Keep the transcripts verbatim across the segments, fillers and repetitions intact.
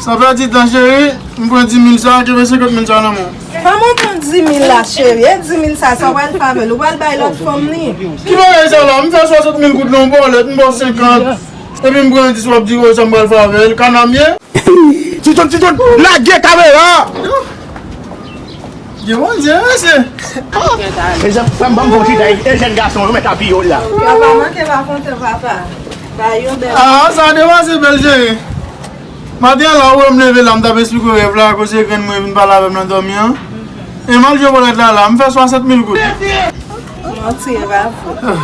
San pèdi tan, cheri, m pran dis mil sa, kenbe senkant mil sa nan men w. Kòman w pran dis mil la, cheri? E dis mil sa, sa w pral fè avè l? Ou pral bay lòt fanm li? Ki bagay sa la? M fè swasant mil goud nan yon bòlèt, m ba w senkant. Epi m pran dis, w ap di, "Woy, sa m pral fè avè l?" Kana m ye? Titon, Titon, lage kamera! Gen Bondye, mesye. Mezanmi, frè m, ban m fè yon ti tay. E jèn gason, yo mèt apiye w la. Yo pa manke pa kontan, papa. Ba yo bèl. Ah, sa depase bèl, cheri. Maten an la, ou wè m leve la, m t ap esplike w rèv la, akoz se grann mwen vin pale avè m nan dòmi an. E m al jwe bòlèt la, la, m fè swasant mil goud. Manti, e pa vre.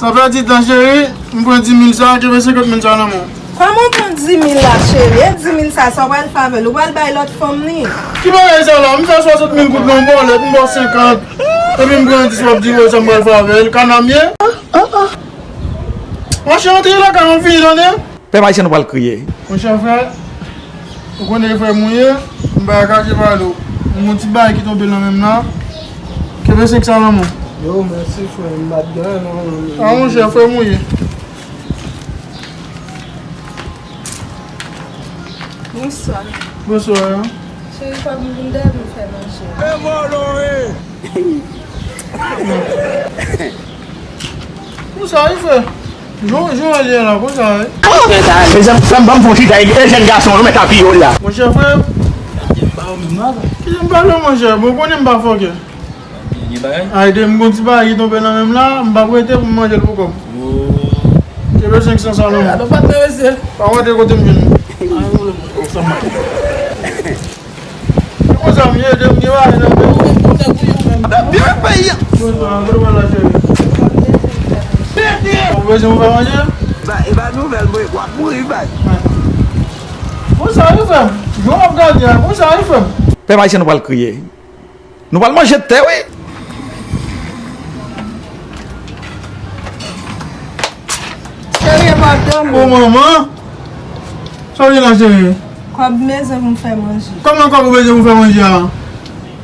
San pèdi tan, cheri, m pran dis mil sa, kenbe senkant mil sa nan men w. Kòman w pran dis mil la, cheri? E dis mil sa, sa w pral fè avè l? Ou pral bay lòt fanm li? Ki bagay sa la? M fè swasant mil goud nan yon bòlèt, m ba w senkant. Epi m pran dis, w ap di, "Woy, sa m pral fè avè l?" Kana m ye? Monchè, antre lakay mwen, fini, tande? Pèp ayisyen, nou pral kriye. Monchè frè, ou konnen frè m ou ye, m pa ka kache pale w. M gon ti bagay ki tonbe nan men m la. Kenbe senk sa nan men w. Yo, mèsi frè, m pa t gen anyen non. Ah, monchè, frè m ou ye. Bonswa. Bonswa. Cheri, kòb m vin dèyè m fè manje. E vòlò ye! Konsa wi, frè. Jan, jan w ye la, konsa wi. Mezanmi, frè m, ban m fè yon ti tay. E jèn gason, yo mèt apiye w la. Monchè, frè. Ki jan m pale w, monchè? Bon, ou konnen m pa fòkè. Ay, de m gon ti bagay ki tonbe nan men m la, m p ap rete pou m manje l pou kò m. Kenbe senk san sa nan men w. Pa rete kote m jwenn ou. Se konsa m ye, de m gen bagay nan men m. Byen peyi an. Konsa, kote w pral la, cheri? Ou bezwen m fè manje? Ba, e ba nouvèl, mwen, w ap mouri, bay. Konsa wi, frè m. Jan w ap gade a, konsa wi, frè m. Pèp ayisyen, nou pral kriye. Nou pral manje tè, wi. Cheri, e pa dòmi. O manman. Sa w gen la, cheri? Kòb m bezwen pou m fè manje. Kòman kòb ou bezwen pou fè manje a?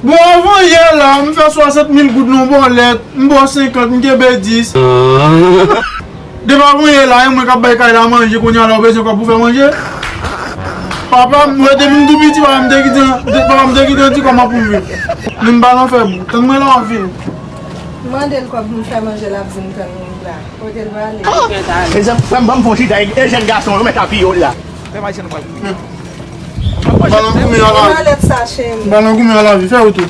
Bon, avan yè la, m fè swasant mil goud nan bòlèt, m ba w senkant, m kenbe dis. Depi avan yè la, e mwen k ap bay kay la manje, kounye a la ou bezwen kòb pou fè manje? Papa m, mwen depi m tou piti, papa m te kite, papa m te kite yon ti kòb pou m viv. Men m pa nan fè bou. Tann mwen la w ap vini. M mande l kòb pou m fè manje, l ap di m tann mwen la. Kote l prale? Mezanmi, frè m, ban m fè yon ti tay. E jèn gason, yo mèt apiye w la. Pèp ayisyen, nou pral. M pa nan goumen a la. Mwen lèt sa, cheri. M pa nan goumen a lavi, fè ou tou.